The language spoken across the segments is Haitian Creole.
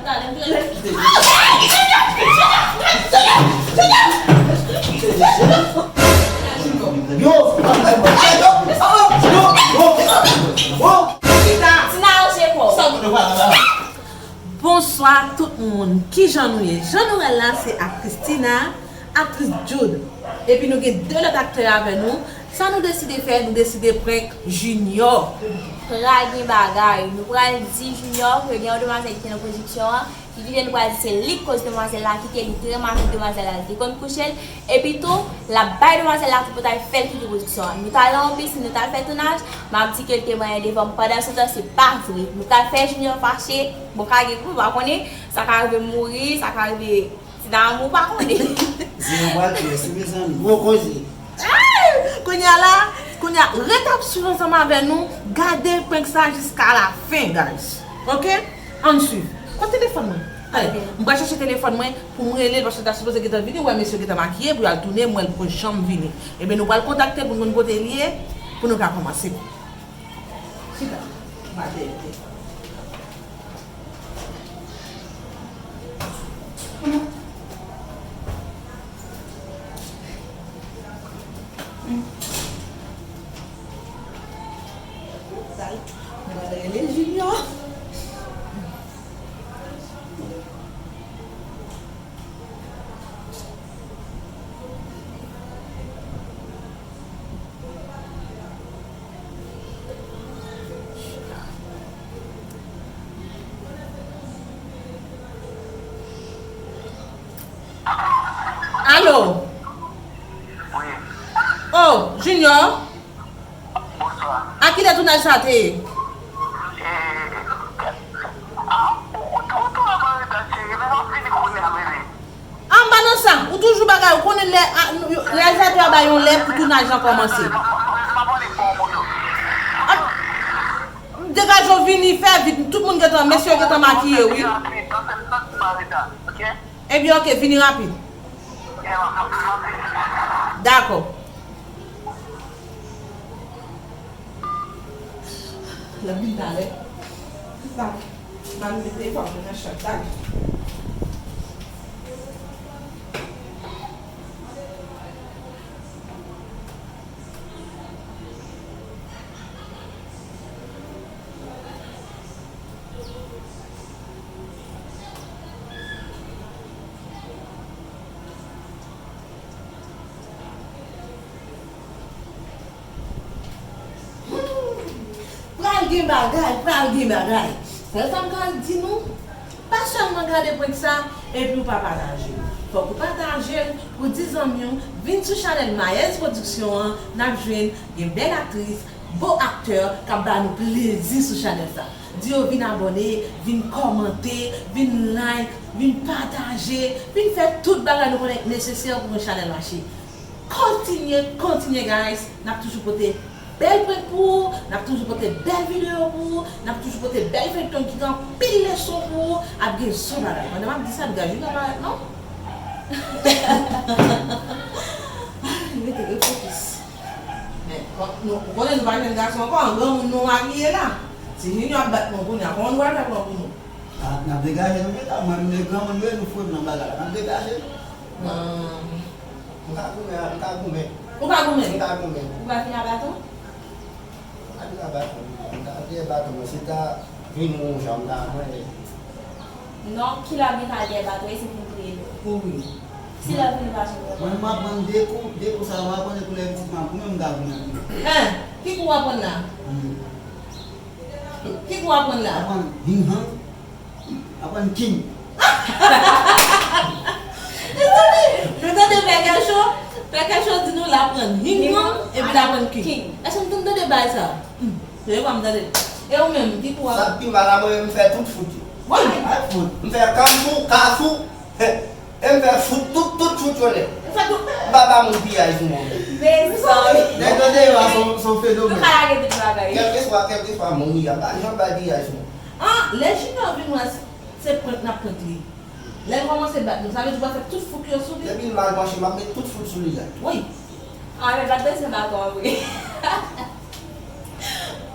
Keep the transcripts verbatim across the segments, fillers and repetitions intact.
Talè m te lè. Yo! Yo! Yo! Yo! Yo! Tina, yo se kò. Sa w konn fè la? Bonswa tout moun, kijan nou ye? Jan nou wè l la, se aktris Tina, aktris Jude. Epi nou gen de lòt aktè avè nou. Sa nou deside fè, nou deside prank Junior. Pral gen bagay. Nou pral di Junior ke gen yon demwazèl ki te nan pwodiksyon an, ki kite nou pral di se li k koz demwazèl la kite li, li te renmen avèk demwazèl la, li te konn kouche l. Epi tou, l ap bay demwazèl la kout potay, fè l kite pwodiksyon an. Nou t al nan yon pisin, nou t al fè tounaj, m ap di ke l te manyen devan m. Pandansetan, se pa vre. Nou t al fè Junior fache, bon, ka gen kou, pa konnen, sa ka rive mouri, sa ka rive ti damou, pa konnen. Junior pral pyès wi, mezanmi. Gwo koze. Ay! Kounye a la, kounye a, ret ap swiv ansanm avè nou, gade prank sa jiska la fen, guys. Oke? Ann swiv. Kote telefòn mwen? Ale, m pral chèche telefòn mwen pou m rele l, paske l ta sipoze gentan vini, wè mesye gentan makiye, pou y al tounen, m wè l poko janm vini. Ebyen, nou pral kontakte l pou n konn kote l ye, pou nou ka kòmanse. Chita. M pral dèyè telefòn. Mwen rele Junior. Alo? Wi. Oh, Junior? Bonswa. A kilè tounaj sa te ye? E, a, ou, ou, ou tou an reta, cheri, men m ap vini kounye a, bebe. A, m pa nan sa. Ou toujou bagay. Ou konnen lè, a, nou, yo, reyalizatè a bay yon lè pou tounaj lan kòmanse. A, degaje w vini, fè vit. Tout moun gentan, mesye yo gentan makiye, wi. Ebyen, oke, vini rapid. Dakò. L ap vin talè. Sa, m al mete telefòn mwen nan chaj la. Pral gen bagay, pral gen bagay. Sèl sa m ka di nou, pa sèlman gade prank sa, epi w pa pataje l. Fòk ou pataje l, ou di zanmi w, vin sou chanèl Maez Production an, n ap jwenn gen bèl aktris, bon aktè k ap ba nou plezi sou chanèl sa. Di yo vin abòne, vin kòmante, vin like, vin pataje, vin fè tout bagay nou konnen k nesesè pou yon chanèl mache. Kontinye, kontinye, guys. N ap toujou pote bèl prank pou ou, n ap toujou pote bèl videyo pou ou, n ap toujou pote bèl feyton ki gen anpil leson pou ou. Ap gen zon bagay. Pandan m ap di sa, degaje nou pa parèt non. Mete refokis. Men, bon, nou, ou konnen nou pa jèn gason ankò, an granmoun nou makiye la. Si Junior ap bat nou kounye a, kòman nou pral fè pran pou nou? A, n ap degaje nou gentan, mwen menm granmoun mwen, nou fout nan bagay la. N ap degaje nou. Bon. M ka goumen, m ka goumen. Ou ka goumen? M ka goumen. Ou pa vin a baton? M pa vin a baton. M ta vin a baton, men si ta vin yon jan, m ta mwen. Non, kilè w ap gen ta dèyè bato, e se pou m touye l. Kouri. Si lè w vini, w pa janm wè. Mwen, m aprann de kou, de kou sa yo, m aprann de kou lè pitit, m ap goumen, m ka goumen. Hein? Ki kou w aprann la? Wi. Ki kou w aprann la? Aprann hing hang, aprann king. Mezanmi, nou tande Pè Kècho, Pè Kècho di nou l aprann hing hang, epi l aprann king. Èske nou tande bagay sa? Hmm. Se pa m tande. E ou menm, ki kou w ap... Sa k pi mal la, mwen menm, m fè tout fout yo. Wi. Ay, fout. M fè kanfou, kafou. E m fè fout, tout, tout fout yo nèt. M pa ba moun piyay sou mwen. Mezanmi. Nèg yo deyò a se yon, se yon fenomèn. Nou ka lage tout bagay. Kèlkeswa, kèlkeswa moun li ye, m pa janm bay piyay sou mwen. Ah, lè Junior vin wè se prank n ap prank li. Lè l kòmanse bat nou, sa vle di w pral fè tout fout yo sou li? Depi l mal branche, m ap met tout fout sou li la. Wi. Ah, men pa t bezwen baton an vre.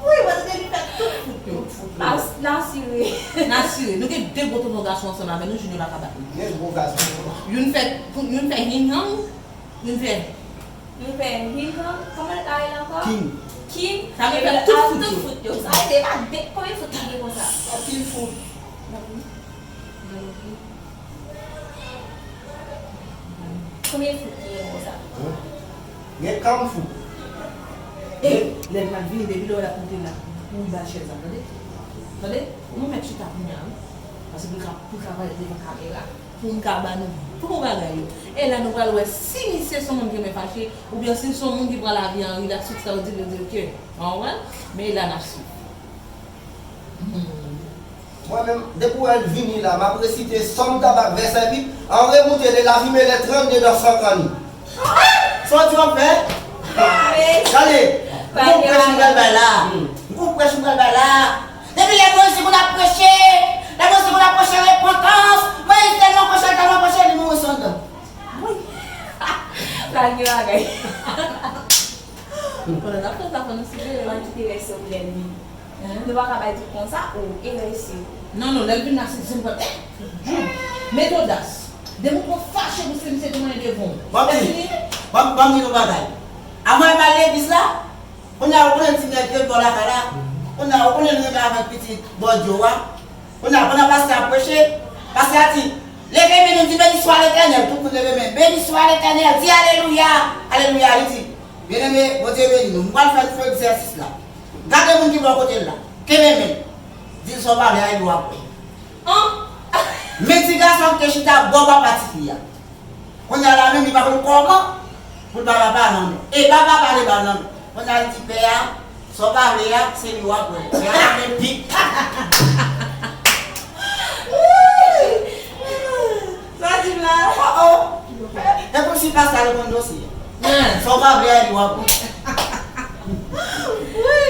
Wi, mwen te di fè tout fout yo. Tout fout As, n asire. N asire. Nou gen de gwo tonton gason ansanm avè nou, Junior pa ka bat nou. Gen gwo gason. Youn fè, youn fè hing hang, youn fè Nou fè hing hang, kòman l rele ankò? King. King. Sa vle fè tout fout yo. Tout fout yo. Sa vle di, e pa de, konbyen fout ki gen konsa? Anpil fout. Konbyen fout ki gen konsa? Gen kanm fout. E, lè l pral vini, depi lè w la koute la, pou l ba chèz la, tande? Tande? Nou mèt chita kounye a, wi. Paske pou l ka, pou l ka pale devan kamera. Pou m ka ba nou tout bagay yo. E la nou pral wè si misye se yon moun ki renmen fache, oubyen si l se yon moun ki pran lavi an rilaks, tout sa yo di l, yo di l ke. Ou konprann? Men e la n ap swiv. Hmm. Mwen menm, depi w wè l vini la, m ap resite Sòm, Tabak, Vèsè, Bib, Anre Moute de la Vimele trannde dan Sankani. Sa w di w ap fè? Gade, m gon prèch m pral bay la. M gon prèch m pral bay la. Depi lè Moyiz di pou n ap preche, lè Moyiz di pou n ap preche repantans, Moyiz tèlman preche, tèlman preche, li mouri sou anndan. Wi. Pral gen bagay. Pandan n ap fè sa, fò nou siveye. Ann kite rèse pou lènmi. Nou pa ka bay tout konsa, o, e rèse. Non, non, lè l vin la, se zen pral, eh! Mete odas. Depi w twò fache pou se misye te manyen devan w. Ban m di, ban m, ban m di nou bagay. Avan m al legliz la, kounye a, ou konnen ti nèg yo bò lakay la. Kounye a, ou konnen nou renmen avèk pitit bòdyo a. Kounye a, pandan pastè ap preche, pastè a di, leve men nou, di, Béni soit l'Éternel. Tout moun leve men. Béni soit l'Éternel. Di, Alelouya. Alelouya. Li di, Byeneme, Bondye beni nou. M pral fè nou fè egzèsis la. Gade moun ki bò kote l la. Kenbe men l. Di l sa w pa vle a, epi w ap wè. Men ti gason ki te chita bò papa tifi a. Kounye a la menm, li pa konn kòman pou l ba papa a nan men. E papa pa vle ba l nan men. Kounye a li di pè a, sa w pa vle a, se li w ap wè. Pè a lave pik. Sa w di m la? Oh, oh. E kòmsi pastè a reponn dosye. Sa w pa vle a, li w ap wè. Wi.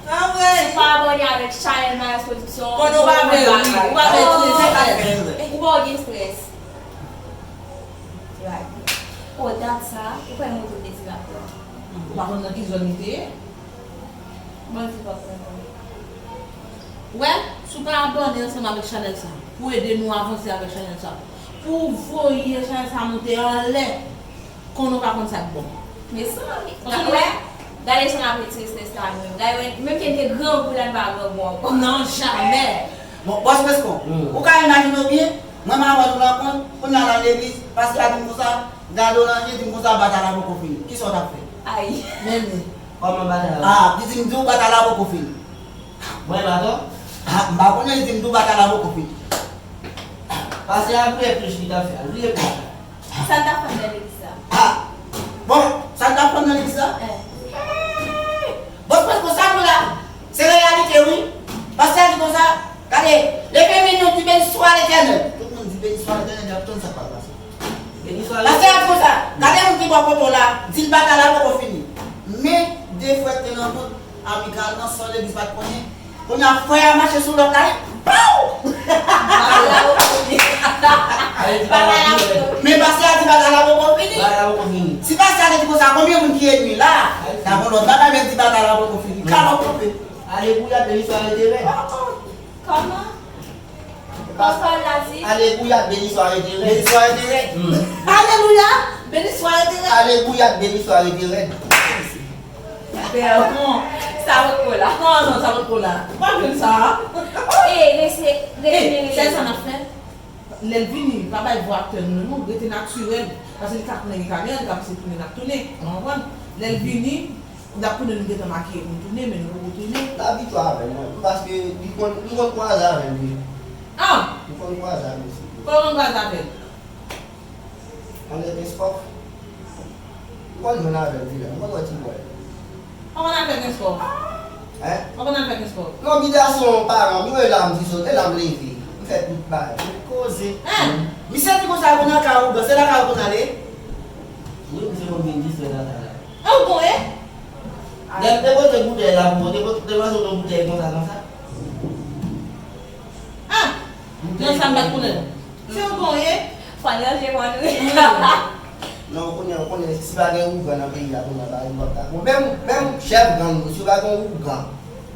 Anmwey! Si w pa abòne avèk chanèl Mayas Production, konnen w pa vle ri, ou pa vle ri, se fè. Ou pa gen strès. Right. O, dat sa, ou kwè m ouvri peti rap la? Ou pa konn nan ki zòn li te ye? Mwen di pa konn. Wè, si w pa abòne ansanm avèk chanèl sa, pou ede nou avanse avèk chanèl sa, pou voye chanèl sa monte anlè, konnen w pa konn sa k bon. Mezanmi, gade, gade jan n ap retire strès la menm. Gade, menm ke n te grangou la, n pa grangou ankò. Non, jamè. Bon, bòs Prescon, ou ka imajine w byen, mwen m ap ban nou rankont, kounye a nan legliz, pastè a di m konsa, gade w nan je, di m konsa, batay la poko fini. Kisa w t ap fè? Ay. Men li. Kòman batay la? Ah, li di m di w batay la poko fini. Mwen batay? Ah, m pa konnen, li di m di w batay la poko fini. Pastè a vle plis li t ap fè a, vle plis. Sa n t ap fè nan legliz la? Ah! Bon, sa n t ap fè nan legliz la? Eh. Bòs Prescon, sa nou la, se reyalite wi. Pastè a di konsa, gade, leve men nou, di Béni soit l'Éternel. Tout moun di Béni soit l'Éternel, y ap tann sa k pral pase. Béni soit l'Éternel. Pastè a di konsa, gade moun ki bò kote w la, di l batay la poko fini. Men de frè k te nan kont amikal nan san legliz pa t konnen. Kounye a, frè a mache sou lòt la, li, pow! Men pastè a di batay la poko fini. Si pastè a te di konsa, konbyen moun ki enmi la? T ap yon lòt bagay, men di batay la poko fini. Kalòt tonbe. Alelouya, beni swa rete rèd. Kòman? Pastè a di. Alelouya, beni swa rete rèd. Beni swa rete rèd. Alelouya, beni swa rete rèd. Alelouya, beni swa rete rèd. Bèton, sa potko la. Non, non, sa potko la. Ou pa jwenn sa. E, rete, rete, rete. Sèl sa n ap fè, lè l vini, pa bay vwa aktè nou, non, rete natirèl. Paske li ka tounen gen kamera, li ka pase tounen, n ap tounen. Ou konprann? Lè l vini, n ap tounen, nou gentan makiye pou n tounen, men nou poko tounen. N abitye avè l, non, paske li konn, nou konn kwaze avè l, wi. Ah! Nou konn kwaze avè l, wi. Kòman kwaze avè l? Mwen gen Kenskòf. Ou konn jwenn avè l, Vila. Ou konn wè ti bòy. Ou konn avè Kenskòf? Hein? Ou konn avè Kenskòf? Non, Vila se yon paran. Mwen la, m di sot, e la m leve. M fè tout bagay. Koze. Hein? Misye di konsa, konn nan ka ougan, se la ka ou konn ale? Wi, misye konn vin distrè nan ka la. A, ou konn, eh? Lè m te pote boutèy la pou ou, te pote, te pote yon boutèy konsa, konsa. Ah! Nan sa m pa t konnen. Se ou konn ye? Fò n ranje kò nou. Non, ou konnen, ou konnen, si pa gen ougan nan peyi a, konnen pa gen, pa ta bon. Menm, menm chèf gang yo, si yo pa gen ougan,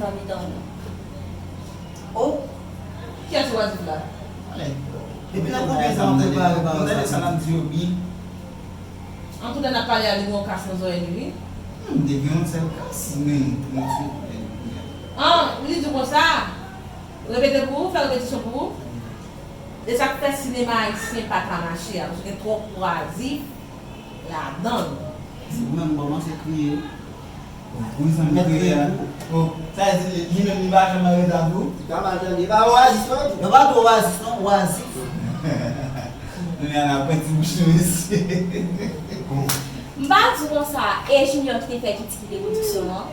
nan mitan nou. Oh, kiyès wazif la? Depi nan konbyen tan w prepare pa Mwen tande sa l ap di yo byen. Antouka n ap pale a li gen yon kas nan zòrèy li wi. M te gen yon sèl kas, men mwen ti. An, li di konsa, repete pou ou, fè repetisyon pou ou. E sa k fè sinema ayisyen pa ka mache a, paske gen twòp wazif ladan l. Se pou menm kòmanse kriye. Wi, sa m kriye a. Bon, sa vle di li menm li pa janm an reta tou. Li pa mal tande, li pa wazif non. Yo pa twò wazif non, wazif. Nou y al apre ti bouch nou mesye. M pa di konsa, e Junior ki te fè Kiti kite pwodiksyon an.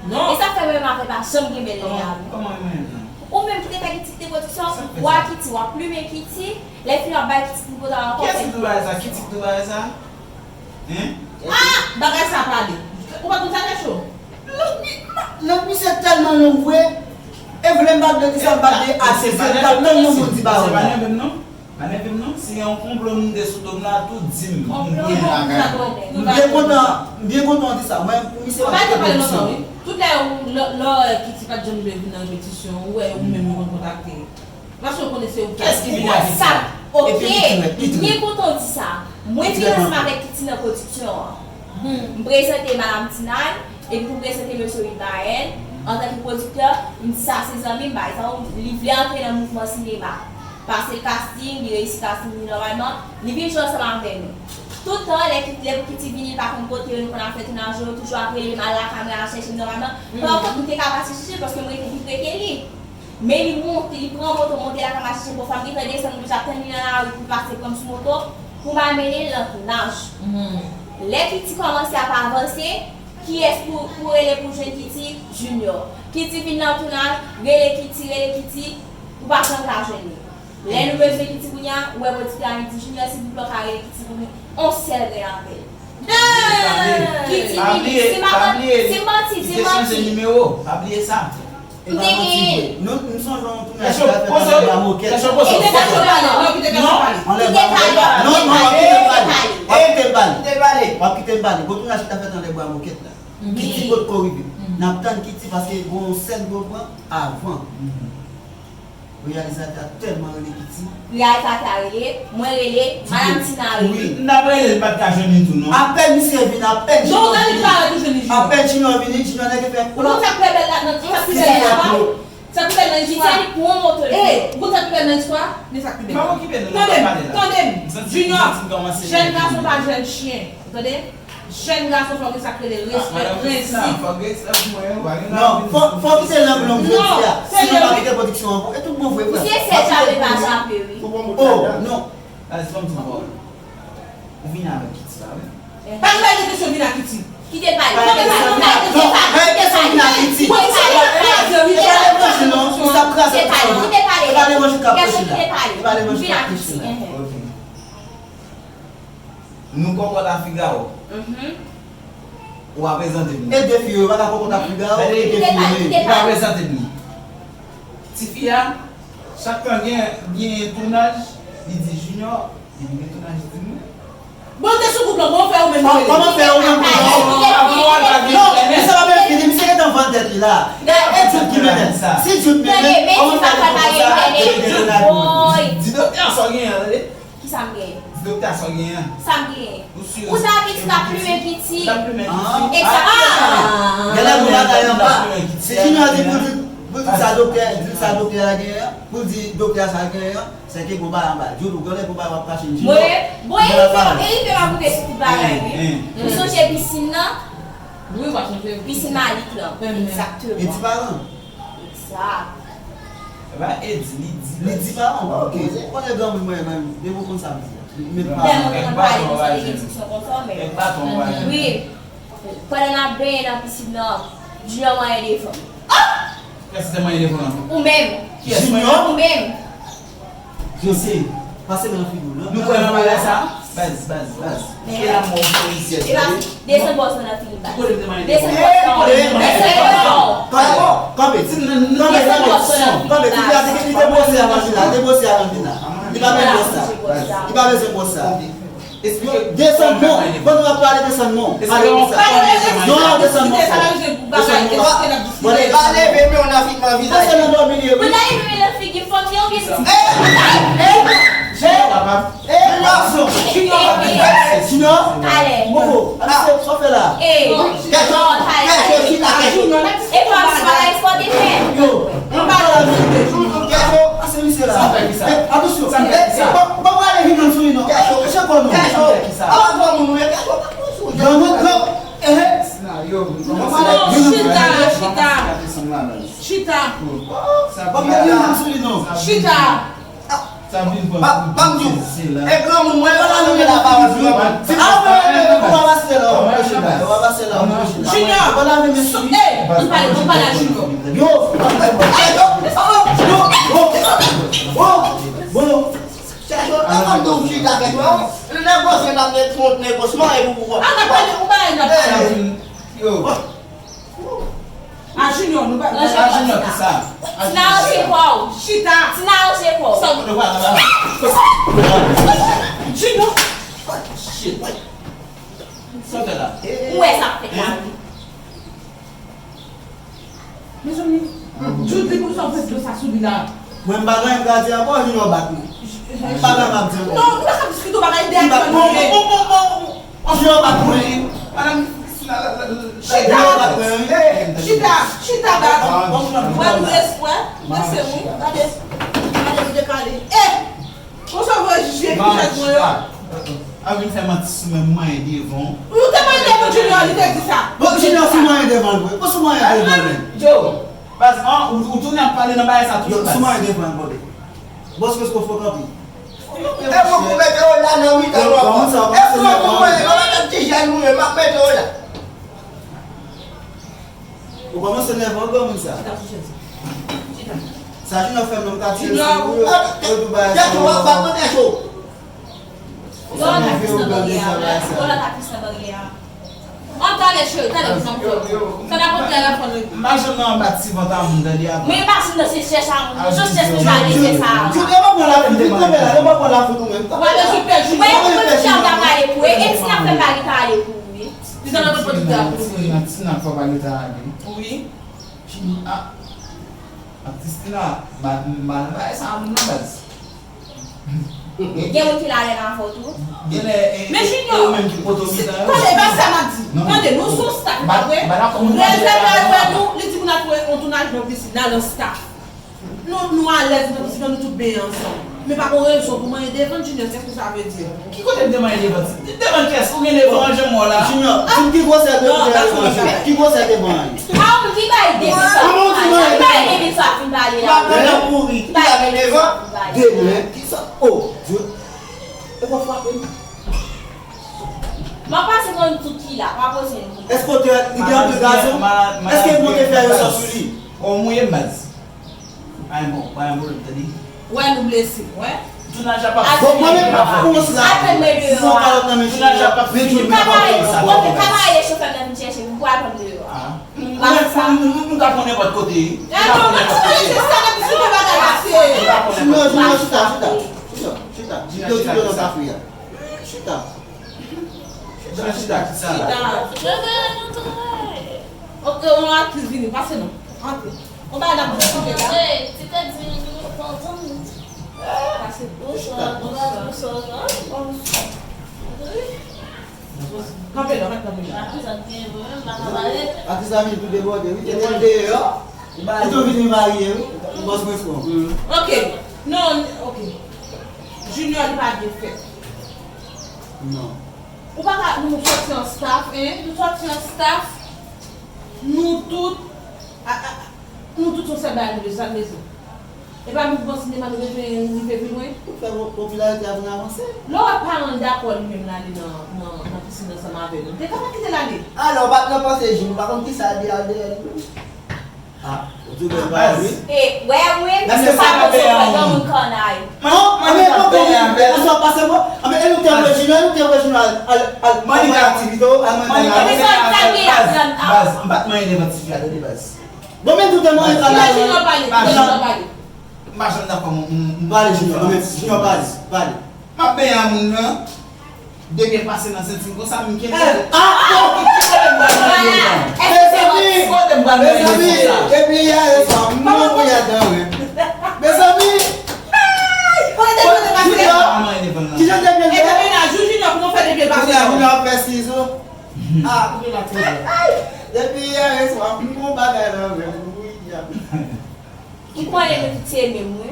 Non. E sa fè menm avè pa janm gen bèl lè a. Kòman kòman mwen menm nan? Ou menm ki te fè Kiti kite pwodiksyon, w a Kiti, w a plimen Kiti, lè fini w ap bay Kiti pou pote ankò. Kiyès ki tou bagay sa? Kiti ki tou bagay sa? Hein? Ah, bagay sa pale. Ou pa konn sa Kèchou? Donk, misye tèlman long vre, e vle m pa t vle di sa, m pa t vle asepte, m t ap tann yon moun di pawòl la. Pa nève m non. Pa nève m non. Si gen yon konplo moute sou do m la, tou di m. M byen kontan, m byen kontan w di sa. Mwen, pou misye, m ap kite pwodiksyon. Tout lè ou, lè, lè w wè Kitty pa t janm vle vin nan repetisyon, ou wè ou menm ou konn kontakte. Paske w konnen se ou ki. Kès ki vini avèk sa? Ok, m byen kontan w di sa. Mwen vin ansanm avèk Kitty nan pwodiksyon an. M prezante Madam Tinay, epi pou m prezante Mesye Wilbaen, antanke pwodiktè, m di sa se zanmi m, bay sa, li vle antre nan mouvman sinema. Pase l casting, li reyisi casting li nòmalman, li vin jwe ansanm avè nou. Tout tan, lè Kitty, lè pou Kitty vini, li pa konn kote yo, nou konn al fè tounaj yo, toujou ap rele m, al lakay mwen, al chèche m nòmalman. Pakont, m te ka pase chèche l paske m rete pi pre ke li. Men li monte, li pran moto, monte lakay m al chèche m, pafwa m gentan desann, m oblije ap tann li nan lari pou l pase pran m sou moto, pou m al mennen l nan tounaj. Lè Kitty kòmanse ap avanse, kiyès pou, pou rele pou jwenn Kitty? Junior. Kitty vin nan tounaj, rele Kitty, rele Kitty, ou pa janm ka jwenn li. Lè nou bezwen Kitty kounye a, ou wè pwodiktè a di Junior, silvouplè, w ka rele Kitty pou nou, on sèl grenn apèl. Kitty vini, si m pa, si m manti, di m manti. Li te chanje nimewo, pa bliye sa. M te genyen. Nou, m sonje yon tounaj ki ta fèt anlè Bwa Mokèt la. Kite gason pale, non, kite gason pale. Non, non, w ap kite m pale. W ap kite m pale. W ap kite m pale. Gon tounaj ki ta fèt anlè Bwa Mokèt la. Kitty potko rive. N ap tann Kitty paske gon sèn pou pran avan. Reyalizatè a tèlman rele Kitty. Reyalizatè a rele, mwen rele, Madanm Tina rele. Wi. N ap rele l, pa t ka jwenn li tou, non. Apèn misye vini, apèn Junior vini. Apèn Junior vini, Junior nèk fè. Ou konn sa k pi bèl la, nan sa k pi bèl la, sa k pi bèl nan istwa. Titanic pran moto l. Ou konn sa k pi bèl nan istwa? Men sa k pi bèl. Pa okipe nou, nou pa pale la. Tande m, tande m. Junior, jèn gason pa jèn chen. Tande? Jèn gason fòk gen sa k rele respè, prensip. Fòk gen respè pou mwen, wi. Non, fò, fò kite lang long jodi a. Sinon, pa kite pwodiksyon an pou. E tout bon vre, frè. Misye se chape pa chape, wi. Oh, non. Baz, ban m di w pawòl. Ou vini avèk Kitty la, wi. Pa gen bagay de kesyon vin ak Kitty. Kite l pale, kite l pale, kite l pale, kite l pale, kite l pale, kite l pale, kite l pale, kite l pale, kite l pale, kite l pale, kite l pale, vin ak Kitty. Ok. Nou kòkòt a figa w. Ou a prezante m li. E de fi yo, yo pa ka kòkòt a figa w, e de fi yo ye. Li pa prezante m li. Tifi a, chak tan gen, gen tounaj, li di Junior, depi gen tounaj, li di mwen. Bon, te sou gwoup lan, kòman fè ou menm ou rele? Kòman fè ou menm ou rele? Non, misye pa menm fini, misye gentan vann tèt li la. E, e Jude ki mennen. Si Jude mennen, kòman fè li konn konsa, depi gen tounaj? Di doktè a sa w genyen an, tande. Kisa m genyen? Di doktè a sa w genyen an. Sa m genyen? Ou ta Kitty, t ap plimen Kitty. T ap plimen Kitty. Egzakteman. Genlè gon bagay anba. Si Junior di pou l di, pou l di sa doktè, di sa doktè a genyen an, pou l di doktè a sa genyen an, sèke gon bagay anba. Jude, ou genlè gon bagay w ap kache Junior. Mwen, bon, e li fè, e li fè m ap rive sou tout bagay, wi. Ou sonje pisin nan? Wi, m ap sonje. Pisin Malik lan. Egzakteman. E ti paran. Egzak. E pa e di, li di. Li di pa, ok. Ou konnen granmoun mwen menm, depi w konn sa m di a. Li met pa. Tèlman w te konn pale konsa, li gen diksyon konsa, men. Wi. Pandan n ap benyen nan pisin nan, Junior manyen devan m. Ah! Kiyès ki te manyen devan w? Ou menm. Junior? Ou menm. Jose, pase men nan figi w, non? Nou kwè nan bagay sa? Baz, baz, baz. E la mò polisye. Desann bòs mwen nan figi m, baz. Desann bòs mwen. Desann bòs mwen. Kanpe, kanpe, kanpe, kanpe, kanpe, ti fi a te, li te bwose a machin la, li te bwose a nan vin la. Li pa bezwen bwose sa. Li pa bezwen bwose sa. Desann non. Bon, nou ap pale desann non. Pale konsa. Non, desann non. Desann non. Bon, pa leve men w nan figi m, nan vizaj. Pase nan dòmi li ye, wi. Ou ta leve men nan figi m, fanm li oubyen pitit? Junior! Junior! Talè. Bobo, sa w fè la? Kèchou, kèchou, chita, kèchou. E pa, se pa la ekspote fè. Yo, nou pa la vin. Kèchou, ase misye la. Atansyon. Bon, bon, ale vin nan sou li non. Kèchou, kèchou, kèchou. Ala granmoun ou ye, kèchou, pa pran sou. Granmoun, gran, eh. Non, chita, chita. Chita. Bon, men vin nan sou li non. Chita. Sa vin pran. Ban m di w. E granmoun mwen, yo pa nan men la pawòl, granmoun. A, mwen, mwen, mwen, ou pa pase la, ou pa pase la, ou pa pase la. Junior, ou pa lave men sou li. Ou pale, ou pale a Junior. Yo, yo, yo, yo, bon. Chèche, an m di w chita avèk mwen, lè gwo sè n ap gen twonp negosman e pou pou. A, n ap pale, ou pale, n ap pale. Yo. Ou A Junior, nou pa. Ranje kò w, Tina. Tina, ranje kò w. Chita. Tina, ranje kò w. Sa w vle la? Junior. Shit. Sa w fè la? Ou wè sa k fèt la, wi. Mezanmi, Jude, li pou sa w fè dlo sa sou li la. Mwen, m pa gen anyen m ka di ankò, Junior bat mwen. M pa gen anyen m ap di ankò. Non, nou pa ka diskite yon bagay dèyè tèt nou. Junior bat mwen. Madanm Christina, la, la, la, Chita. Junior bat mwen, wi. Chita, chita, bat. Wè, nou espwa. Mwen se mwen. Gade, gade, nou dekale. Eh! Konsa w voye jije ki chèz mwen yo? A vin fè manti sou mwen, m manyen devan w. Ou te manyen devan Junior, li te di sa. Bon, Junior, si w manyen devan l vre. Bon, si w manyen devan l menm. Joe, baz, an, ou, ou tounen ap pale nan bagay sa toujou, baz. Si w manyen devan l, brother. Bòs Fresco fòk anpil. E mwen pou mete w la nan mitan nou ankò. E si w pou mwen, mwen mete ti jèn mwen, m ap mete w la. Ou kòmanse nève w granmoun sa. Chita sou chèz. Chita. Sa Junior fè m nan, m ka tiye l sou ou, yo, yo tou bagay sa yo. Yo, w ap plis nan bagay la. Yo, w ap plis nan bagay la. An, tande, cheri, tande, zanmi. Sa n ap antre a la fò nou. M pa janm nan anba ti vant a moun, tande, avan. Men e pa si m nan se chèch a moun, se chèch nou pa gen, se sa. Yo pa pran la fout, yo kanpe la, yo pa pran la fout ou menm. Wè, men sou pèdi. Wè, e pou pèdi a ta pale pou e, e ti ap fè pale ta ale pou ou, wi. Li ta nan pòt pòt ta ale. Ti nan fò pale ta ale. Wi. Chini, a, a Christina, mal, mal bagay sa moun nan baz. Gen moun ki la lè nan avè w tou. Genlè, e, men e, Junior, ou menm ki poto mitan yo. Tande, e pa sa m ap di. Tande, nou se yon staff, pa vre? Rèzè avè nou, li di pou n al fè yon tounaj nan pisin, n al an staff. Nou, nou alèz nan pisin, nou tout benyen ansanm. Men pa gon rezon pou manyen devan Junior, kès ke sa vle di? Ki kote m te manyen devan? Devan kès, ou gen devan an, janm wè w la. Junior, di m ki gwosè devan an ye? Ki gwosè devan an ye? A, ou ki bay depi sa fin pale a? Ki bay depi sa fin pale a? Madanm nan kouri, ki lave devan? Demen, ki sa? Oh, Dieu. E pa frape m. M ap pase pran tout ki la, pa poze m. Èske w te, li te antre gazon? Èske nou te fè yon sò sou li? Ou mouye m, baz. Pa gen bon, pa gen pwoblèm, tande. Wè nou blese, wè. Tounaj la p ap fini. Bon, mwen menm, kòmanse la. Al pran mwen deyò a. Tounaj la p ap fini. Travay, ok, travay chofè m nan vin chèche m pou al pran m deyò a. Ah. M pa fè sa. Nou, nou, nou ka pran nenpòt kote. Eh, non, nou ka pran nenpòt kote. Junior, Junior, chita, chita. Junior, chita. Junior, chita. Chita. Chita, chita. Chita. Ok, yon aktris vini, pase non. Antre. Yon bagay n ap diskite la. Hey, ti tèt di nou, nou kontan. Pase. Bonswa, bonswa, bonswa. Kanpe la, mèt kanpe la. Atis la vin tou debòde, wi, te deyò. Li tou vini marye, wi. Bòs Fresco. Ok. Non, ok. Junior, li pa byen fèt. Non. Ou pa ka, nou sòti an staff, en, nou sòti an staff, nou tout, a, a, nou tout se sèl bagay nou vle, sa n bezwen. E pa mouvman sinema nou bezwen rive pi lwen? Pou fè po-, popilarite a vin avanse. Lè w wè paran l dakò li menm l ale nan, nan, nan pisin ansanm avè nou, te kapab kite l ale. Alò, w pa t nan panse Jim, ou pa konn kisa l di al dèyè li menm? Ah, ou di bèl pawòl, wi. E, wè, wi, sa konn se fè granmoun kannay. Non, anben, anben, anben, anben, anben, anben, e nou te wè Junior, e nou te wè Junior al, al, al, al fè aktivite, al manje. Baz, baz, m pa t manyen devan tifi a, tande, baz. Bon, men tout moun ka la. Junior pale, Junior pale. M pa janm dakò, m, m, m. Pale, Junior, men Junior pale, pale. M ap benyen a moun nan. Depi l pase nan senti m konsa, m kenbe l. Ah, ah. Ki kote m pral nan devan? Mezanmi, mezanmi, depi yè swa, m mouri adan, wi. Mezanmi. Kote depi l pase? Junior, kijan depi l pase? Junior, Junior ap fè sizo. Ah, koupe la tèt la. Depi yè swa, m gon bagay nan men m, wi, ya. M konnen nou tout se menm, wi.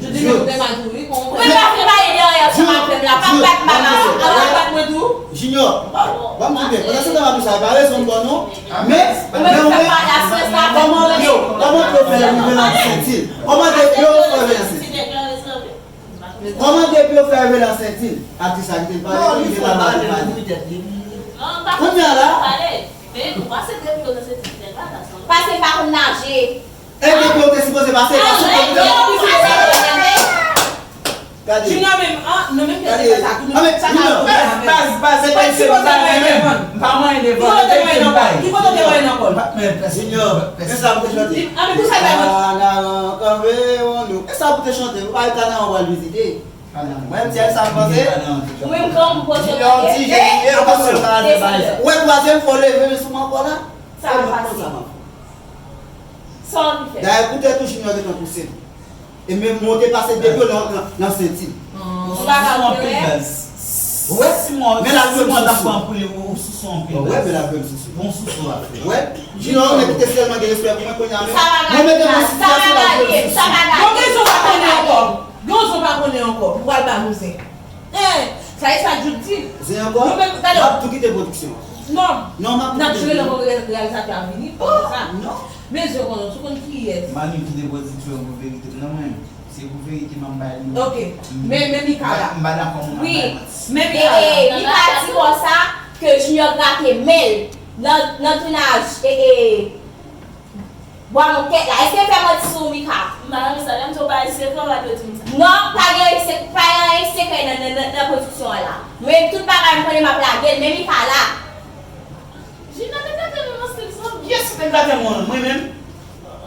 Jodi nou te mal tou, wi. Ou menm pa fin pale de anyen ansanm avè m la. Pa bat m, pa bat mwen tou. Junior, ban m di byen, pandan se tan m ap di sa, e pa rezon m ba w non. Men, men ou menm, kòman depi yo, kòman depi yo fè rive nan senti l? Kòman depi yo fè rive nan senti l? Kòman depi yo fè rive nan senti l? Atis la kite l pale, kite l pale, pale. Kounye a la. Pase depi yo nan senti l, pa ta sanble. Pase pa konn naje. E depi w te sipoze pase, pase w te sipoze pase. Junior menm, an, nou menm ki te fè sa tou, nou sa ka pwoblèm avè l. Baz, baz, se pa se pa mwen menm. M pa manyen devan. Ki kote te manyen nan kò l? Ki kote te manyen nan kò l? Junior, men sa pou te chante. An, men pou sa l bay manti. Kanaran kanpe yon nou. E sa pou te chante, ou pa wè Kanaran pral vizite. Mwen menm, se sa m panse. Ou menm, kòman pou pwoche tande? Junior, ti jeni, e ou pa sou sa, se bagay sa. Ou wè twazyèm fwa w leve men sou mwen ankò la? Sa a pase. Sa w anvi fè? Dayè, koutèt ou Junior gentan pouse l. E menm mwen te pase de pye nan, nan, nan senti l. Ou pa ka anpil, wè? Wè? Si mwen, men la si mwen ta pran pou li, ou, ou sousou anpil. Wè, men la vrè m sousou. Bon sousou a fè. Wè? Junior, ou nèg ki te sèlman gen respè pou mwen kounye a menm. Mwen mete mwen sitiyasyon la vrè m sousou. Bon, gen zon pa konnen ankò. Gen zon pa konnen ankò. Ou pral ba nou zen. Hein, sa e sa Jude di. Zen ankò? Nou menm, gade. M ap tou kite pwodiksyon an. Non. Non, m ap tou kite. N ap jere lè reyalizatè a vini, pa sa. Non. Men zen konnen, ou konn kiyès. Manu kite pwodiksyon an pou verite. Non, mwen, se pou verite m ap bay li. Ok. Men, men Mika la. M pa dakò moun ap bay manti. Wi, men Mika la. E, e, Mika di konsa ke Junior grate men l nan, nan tounaj, e, e, Bwa mokèt la. Èske l fè manti sou ou, Mika? M pa renmen sa. Lè m di w pa gen sekrè, w pa dwe di m sa. Non, pa gen sek-, pa gen anyen sekrè nan, nan, nan, nan pwodiksyon an la. Mwen, tout bagay m konnen m ap lage l, men Mika la. Junior te gate menm an stil zanmi. Kiyès ki te gate mwen? Mwen menm?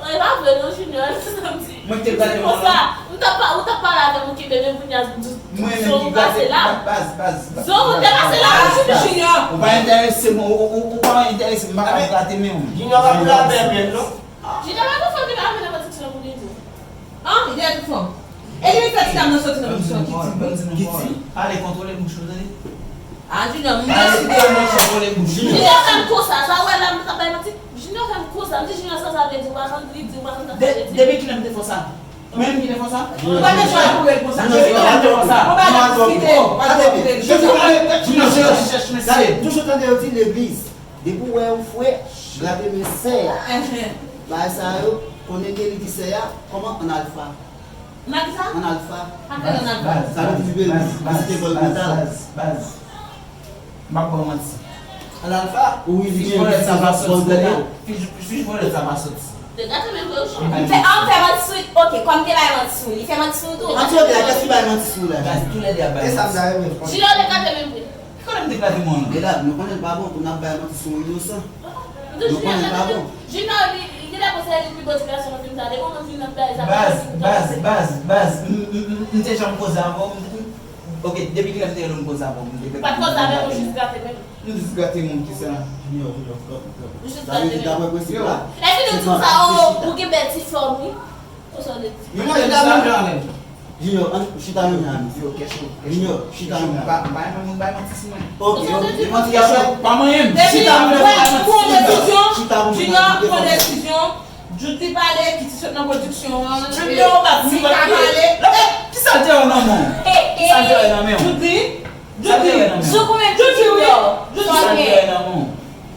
E pa vre non, Junior, se sa m di. Mwen ki te gate mwen? Se konsa. M t ap pa-, ou t ap pale avè m, ou kenbe men kounye a, Mwen menm ki gate baz, baz, baz. Zon ou te pase la, Junior. Ou pa enterese mwen, ou, ou, ou, ou pa enterese m, m pa ka grate men w. Junior pa pou la pè menm, non. Junior pa pou fanm ki pa vin nan pwodiksyon pou li di. An, li te tout fanm. E li fè ti dam nan soti nan pwodiksyon, Kitty. Kitty. Pale, kontwole bouch ou, tande. A, Junior, m deside. Pale, kontwole bouch ou. Junior fè m konsa, sa w wè la, m t ap bay manti. Junior fè m konsa, m di Junior sa sa vle di, ou pa konn li di, ou pa konn sa sa vle di. De-, depi kilè m te fè w sa? Mwen menm ki te fè sa? Ou pa te chwazi pou rele konsa. Depi kilè m te fè sa? Ou pa ka diskite, ou pa ka diskite. Toujou tande, toujou tande yo di legliz. Depi w wè yon frè grate men sè a. Bagay sa yo, konnen ke li di sè a, kòman? An alfa. An alfa? An alfa. Sa vle di vizite vòl mental. M ap ba w manti. An alfa, ou wi li gen vizite vòl mental. Fich vòlè sa pa soti. Te gate men vre wi. Li fè, an fè manti sou li. Ok, kòm te bay manti sou li, li fè manti sou ou tou. An ti oke, kiyès ki bay manti sou la? Gade, toulède ap bay manti. E sa m ta renmen. Junior te gate men vre. Ki kote m te gate mwen? Medam, nou konnen l pa bon pou n ap bay manti sou yon inosan. Nou konnen l pa bon. Junior, li, li genlè panse li pi gwo ti gason nan fim sa. Depi w konn fim nan bay sa. Baz, baz, baz, baz. M, m, m, m te janm koze avè w, m, m, Ok, depi kilè m te wè nou koze avè w, m te... Ou pa t koze avè m, ou jis grate men m. M jis grate men w, kisa? Junior, Junior, stop, stop. Ou jis grate men m. Sa vle di, daprè prensip la, e fini w di sa, o, ou gen bèl ti fòm, wi. Konsa w te di. Junior, chita menm jan avè m. Junior, ann, chita menm jan avè m. Yo, kèchou, kèchou. Junior, chita menm jan avè m. M pa, m pa renmen moun bay manti sou mwen. Ok, ok. Depi w wè, ou pran desizyon, Junior, pran desizyon. Judy pale, Kitty sot nan pwodiksyon an. Judy, ou bat Mika pale. Kisa l te wè nan men w? Kisa l te wè nan men w? Judy, Judy. Sou koumen tou Junior. Judy, sou koumen tou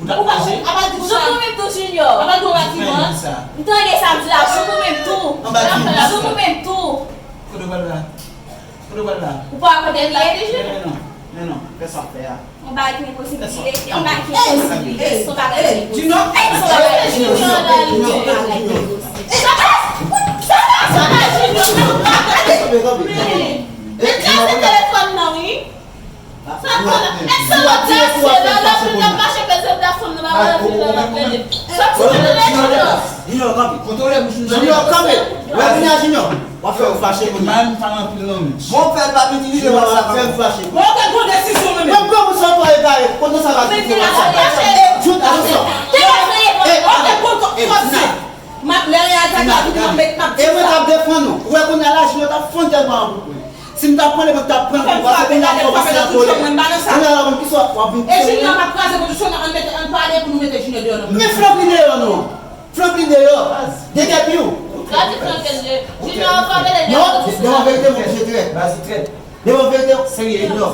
Junior. Apa di sa. Sou koumen tou Junior. Apa di w bati mwen? M tande sa m di la, sou koumen tou. Sou koumen tou. Kote w pral la? Kote w pral la? Ou pa kote l ye? Men non, men non, fè sa w fè a. Yon bagay ki enposib li ye, yon bagay ki enposib li ye, se yon bagay ki enposib. Junior, se yon bagay ki enposib. Sa pa, sa pa, sa pa, Junior. Men, men kraze telefòn nan, wi. Sa pa, èske w ap di asye la, lòt moun ap mache peze bra fanm nan, pa wè l ap plede. Sòti nan telefòn nan. Junior, kanpe. Kontwole bouch ou. Junior, kanpe. Wè, kounye a, Junior. W ap fè m fache kounye a. M pa anpil non, men. Bon, fè l pa itilize WhatsApp. W ap fè m fache. Bon, ok, pran desizyon mwen menm. Mwen pran pou sa w pa egare. Konn sa va fini WhatsApp. Jout, atansyon. Te ka fè. Ok, konn sa. M ap lè reyalizatè a vin, m ap met, m ap di sa. E mwen t ap defann ou. Ou wè kounye a la, Junior t ap fann tèlman an bout mwen. Si m t ap pran li, mwen t ap pran li. W ap fè m nan kò, w ap vin pise nan kò. E Junior, m ap kraze pwodiksyon nan, ann mete, ann pale pou nou mete Junior deyò nan pwodiksyon. Men Franklin deyò non. Franklin deyò. Degè pye w. Gade Franklin deyò. Junior, ou pa mete deyò. Non, devan verite, mwen oblije trèt. Baz, ou trèt. Devan verite, serye, Junior.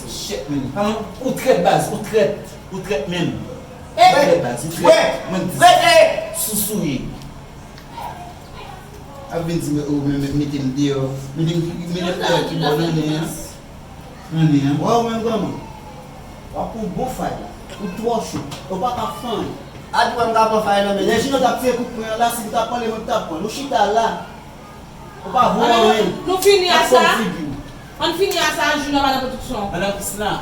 Shit, man. Ou trèt, baz, ou trèt. Ou trèt menm. Ou trèt, baz, ou trèt. Mwen di, sousou ye. Ap vin di, mete m deyò. Mete m deyò ki bò nan nen an. Nan nen an. Wè ou menm granmoun. W ap pran bon fay la. Ou twò cho. Ou pa ka fè anyen. A di wè m ka pran fay nan men. Lè Junior t ap tire kout pwen an la, si m t ap pran li, mwen t ap pran l. Ou chita la. Pa vre anyen. Nou fini a sa. Ann fini a sa, Junior pa nan pwodiksyon. Madan Christina,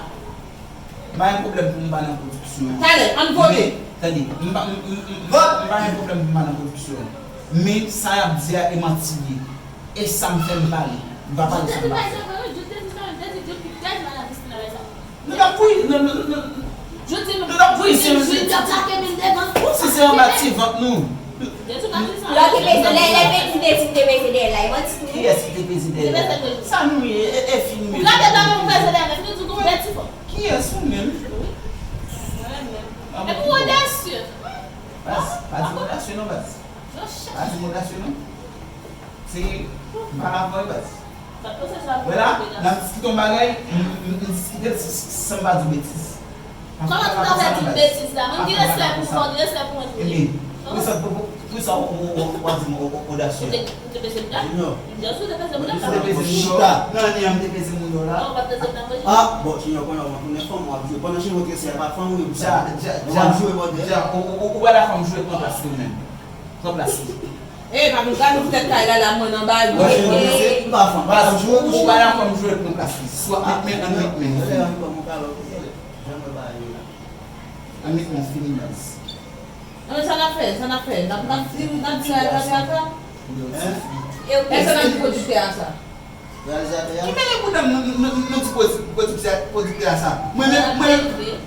m pa gen pwoblèm pou m pa nan pwodiksyon an. Talè, ann vote. Men, tande, m pa, m, m, m, m pa gen pwoblèm pou m pa nan pwodiksyon an. Men, sa y ap di a, e manti l ye. E sa m fè m pale. M pa pale sa m pa fè. Nou t ap kouri, nou, nou, nou, nou t ap kouri, se, se, se, se anba ti vant nou. Lè w te peze, lè, lè Petit te di m te peze dèyè l la, e manti tou. Kiyès ki te peze dèyè l la? Sa nou ye? E, e fi nou ye? Ou gade dan nou peze dèyè l, nou di w konbyen ti fò. Kiyès ou menm? Epi w odasye. Baz, pa di m odasye non, baz. Pa di m odasye non. Se, m pale avè w, baz. Wè la, n ap diskite yon bagay, m, m, m diskite l s-, s-, san m pa di w betiz. Kòman tout afè di m betiz la? Mwen ki respè pou ou, ki respè pou mwen tou. Ebyen, pou sa, pou, pou, pou sa, ou, ou, ou, w ap di m o-, o-, odasye. Ou te, ou te peze m dam? Junior. Junior, si w te peze m dam. Ou te peze m dam. Chita. Nan ane an, m te peze m dam la. Non, ou pa t peze m dam, mwen. Ah, bon, Junior, konnen w ap tounen fanm, w ap jwe. Pandan Junior te sè pa fanm, ou, w ap jwe bòdè. Ou, ou, ou, ou wè la fanm jwe pran plas li menm. Pran plas li. E, pa vin gade pou tèt kay la, la, mwen anba, wi. Mwen, mwen, mwen, se, m pa fanm. Baz, ou, ou pa la fanm jwe pran plas li. Swa, met men, ann met men. Ann met men fini baz. Nan men sa n ap fè, sa n ap fè. N ap, n ap di, n ap di reyalizatè a sa. Èske n ap di pwodiktè a sa? Reyalizatè a. Ki mele pou dan nou, nou, nou, nou di pwodi-, pwodiktè, pwodiktè a sa? Mwen menm, mwen menm,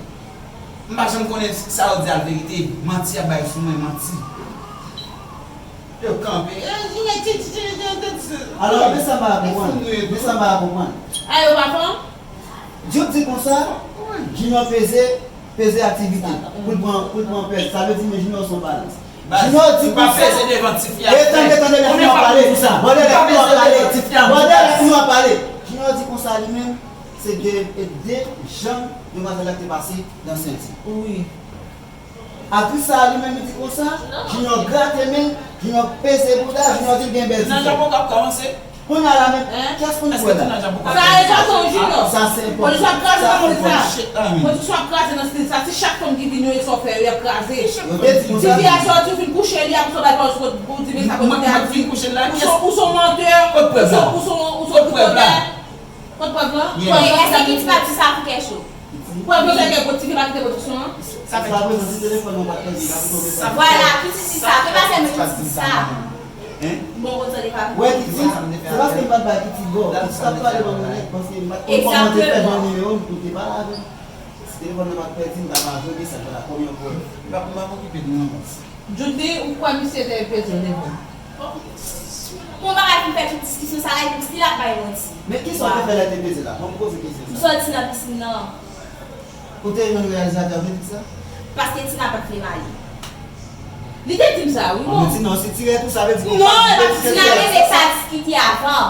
m pa janm konnen sa yo di a verite. Manti y ap bay sou mwen, manti. Yo kanpe. Alò, men sa m pa konprann. Men sa m pa konprann. A yo pa fanm? Junior di konsa, Junior peze, peze aktivite. Pou l pran, pou l pran pèz. Sa vle di, men Junior se yon balans. Junior di konsa. Ou pa peze devan tifi a. E tande, tande, lè Junior pale. Bòdè, lè Junior pale. Bòdè, lè Junior pale. Junior di konsa li menm, se de, e de janm demwazèl la ki te pase nan senti. Wi. Aktris sa a li menm li di konsa, Junior grate men, Junior peze bouda, Junior di l gen bèl ti kò. Kounye a la menm, kiyès pou n kwè la? Sa e fason Junior. Sa se enpòtan. Polis ap kraze nan stil sa. Polis ap kraze nan stil sa. Si chak fanm ki vin yo e sa w fè yo, y ap kraze. Yo te di konsa. Tifi a sòti, ou fin kouche li, apre sa w bay pawòl sou kont pou w di men sa polis te ap di. Ou se, ou se yon mantè, ou se, ou se, ou se yon kout mantè. Kot prèv lan? Prèv lan? Èske Kitty pa t di sa pou Kèchou? Prèv lan, se ke Kitty pa kite pwodiksyon an? Sa fè prezan si telefòn nan pa t pèdi, l ap tonbe pa. Vwala, Kitty di sa. Se pa sèlman Kitty di sa. Bon, konn sa li pa. Wè, Kitty, se paske m pa t bay Kitty gò. Kitty t ap pale ban mwen nèt, paske m pa t konn kòman te fè jwenn nimewo m pou te pale avè l. Si telefòn nan pa t pèdi, m ta pa jwenn mesaj la. Konbyen prèv? M pa, m pa okipe nou non, baz. Djoudy, ou kwè misye te peze w devan? Bon, bagay pou fè tout diskisyon sa la, epi still ap bay manti. Men kisa w te fè lè te peze la? Ban m poze kesyon sa. M soti nan pisin nan. Ou te jwenn reyalizatè a vle di sa? Paske Tina pa t vle maye. Li te di m sa, wi, bon. Men Tina, si ti rete tou, sa vle di... Non, e pa Tina te vle sa diskite avan.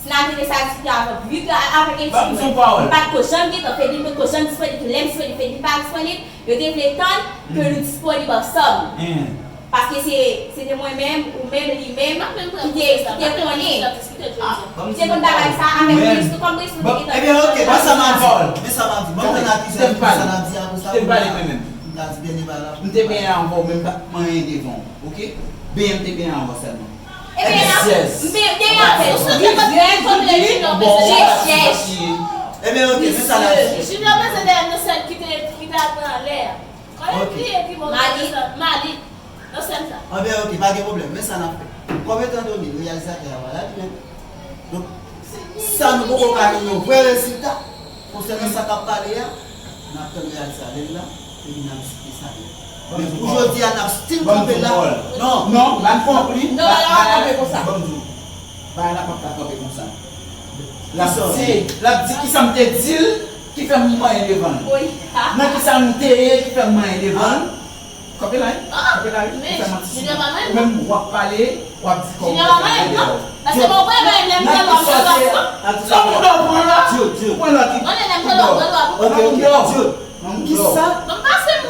Tina te vle sa diskite avan. Pi ke avèk Etidwen, m pa t ko janm gentan, Fedly pa t ko janm disponib, lè m disponib, Fedly pa disponib, yo te vle tann ke nou disponib ansanm. Paske se, se te mwen menm, ou menm, li menm, ki te, ki te konnen. Li te konn bagay sa avèk Brice, tou kòm Brice, nou te gentan. Ebyen, ok, men sa m ap di, men sa m ap di, ban m tann akizè, sa n ap di apre sa, m ta di dènye bagay la. M te benyen avè w, men m pa t manyen devan w, ok? Benyen m te benyen avè w sèlman. Ebyen, m te, m te avè l. Ou soti kote, kote Junior peze dèyè. Ebyen, ok, men sa n ap di. Junior peze dèyè nan sèn ki te, ki te ap anlè a. Malik. Malik. Nan sèn sa. Ebyen, ok, pa gen pwoblèm. Men sa n ap fè. Kòm etan done reyalizatè a pa la, li menm. Donk, sa nou poko ka gen yon vrè rezilta. Konsènan sa k ap pale a, n ap tann reyalizatè a, lè l la, epi n ap diskite sa yo. Men pou jodi a, n ap still kanpe la. Non, non, pa kanpe konsa. Bagay la p ap ka kanpe konsa. L ap di, l ap di kisa m te di l ki fè m manyen devan l. Nan kisa m te ye ki fè m manyen devan l. Kanpe la, wi. Kanpe la, wi. Ou fè manti sou mwen. Ou menm, w ap pale, w ap di kòman w fè manyen devan l. Nan ki sòti, nan ki sòti, pran lòt, pran lòt, pran lòt. Ok, ok, Jude. Nan kisa?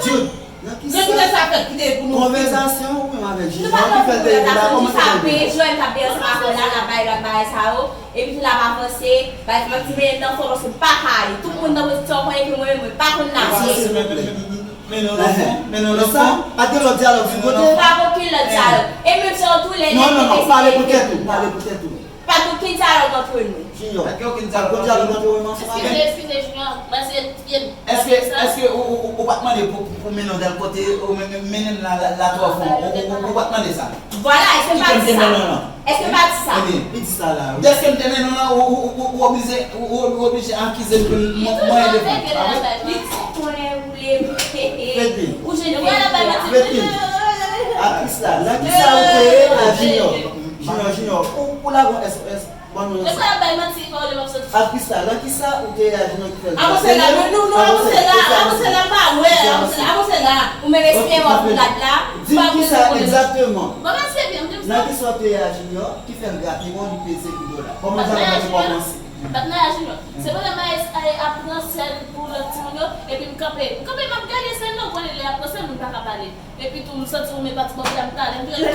Jude, nan kisa? Kite sa fèt, kite pou nou. Konvèsasyon ou menm avèk Junior ki fè l te rive la, kòman se te rive? Joel t ap dèyè sa, la, la, bay, la, bay sa yo. Epi tou l ap avanse, bay, m ap di, men nan fò paske m pa ka ale. Tout moun nan pwodiksyon an konnen ke mwen menm, mwen pa konn lage. Men nou nan fon, men nou nan fon. Pa gen lòt dyalòg sou kote? Pa gen okenn lòt dyalòg. E menm jan tou, lè, lè, non, non, non, pale pou tèt ou, pale pou tèt ou. Pa gen okenn dyalòg antre nou. Junior, pa gen okenn dyalòg antre nou. Eskize, eskize, Junior. Mwen se pye. Èske, èske ou, ou, ou, ou pa t mande pou, pou, pou mennen w dèl kote, ou men, men, mennen m la, la, la twò fon? Ou, ou, ou, ou pa t mande sa? Vwala, èske m pa di sa? Èske m pa di sa? Ebyen, li di sa la, wi. Dèske m te mennen w la, ou, ou, ou, ou oblije, ou, ou, ou oblije akize m ke m, mwen, mwen rele fon. Li di konnen ou le. Fedby. Ou jwenn Fedby. Fedby. Aktris la, nan kisa ou te ye a Junior? Junior, Junior, ou, ou la gon S O S. Bon, nou. Lè sa y ap bay manti, pa w lè m ap soti. Aktris la, nan kisa ou te ye a Junior ki fè l? Avanse la, nou, nou, nou, avanse la, avanse la, m pa wè, avanse la, avanse la. Ou menm espere w ap gad la. Di m kisa egzakteman. Bon, mèsi byen, m di m sa. Nan kisa ou te ye a Junior ki fè l grate w, li peze kou dola? Kòman dyalòg la te kòmanse? Patnè a Junior. Se pandan Maes ap pran sèl pou lòt timoun yo, epi m kanpe. M kanpe, m ap gade sèl nan, ou konnen lè y ap pran sèl, moun pa ka pale. Epi tou, m santi ou men pati bòkyam talè, m rele.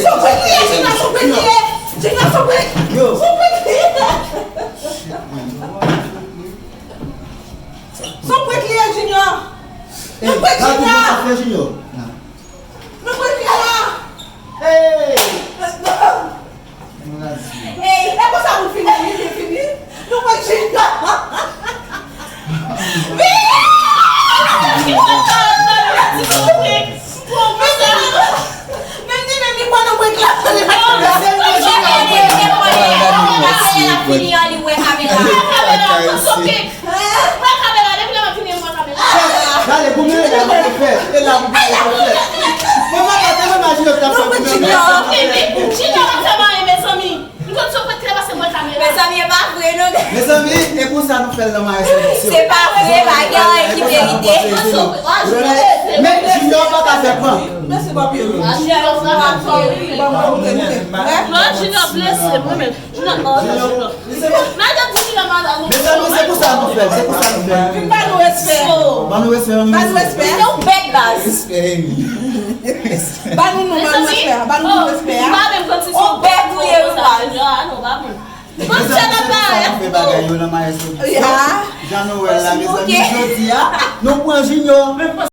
Son prank li ye, Junior, son prank li ye. Junior, son prank. Yo. Son prank li ye. Son prank li ye, Junior. Son prank, Junior. Nou pran Junior. Nou pran Junior. Hey! Hey, e konsa nou fini, wi, nou fini. Nou pran Junior. Vini! Menm li menm li pran nou prank la. Fini an, li wè kamera. Kamera, kamera, depi lè m ap fini, m pran kamera. Gade, pou mwen, e la pou fè. E la pou fè. Mwen pa ka te imajine w t ap fè pou mwen. Junior ap fè mwen, mezanmi. M konn sou pwent kle pase mwen kamera. Mezanmi, e pa vre, non. Mezanmi, e konsa nou fè l nan Maes Pwodiksyon. Se pa vre, bagay ki verite. Men Junior pa ka fè prank. Mèsi, papi. Junior, Junior blese, mwen menm. Junior, oh, Junior. Junior, li se bon. Nan, y ap di Junior malad. Mezanmi, se pou sa nou fè, se pou sa nou fè. Vin ba nou respè. Ba nou respè, ba nou respè. Se yon bèt baz. Respè, wi. Ba nou, nou, ba nou respè, ba nou respè. Ou bèt ou ye, wi, baz. Mezanmi, se pou sa nou fè bagay yo nan Maes Pwodiksyon. Jan nou wè l la, mezanmi, jodi a, nou pran Junior.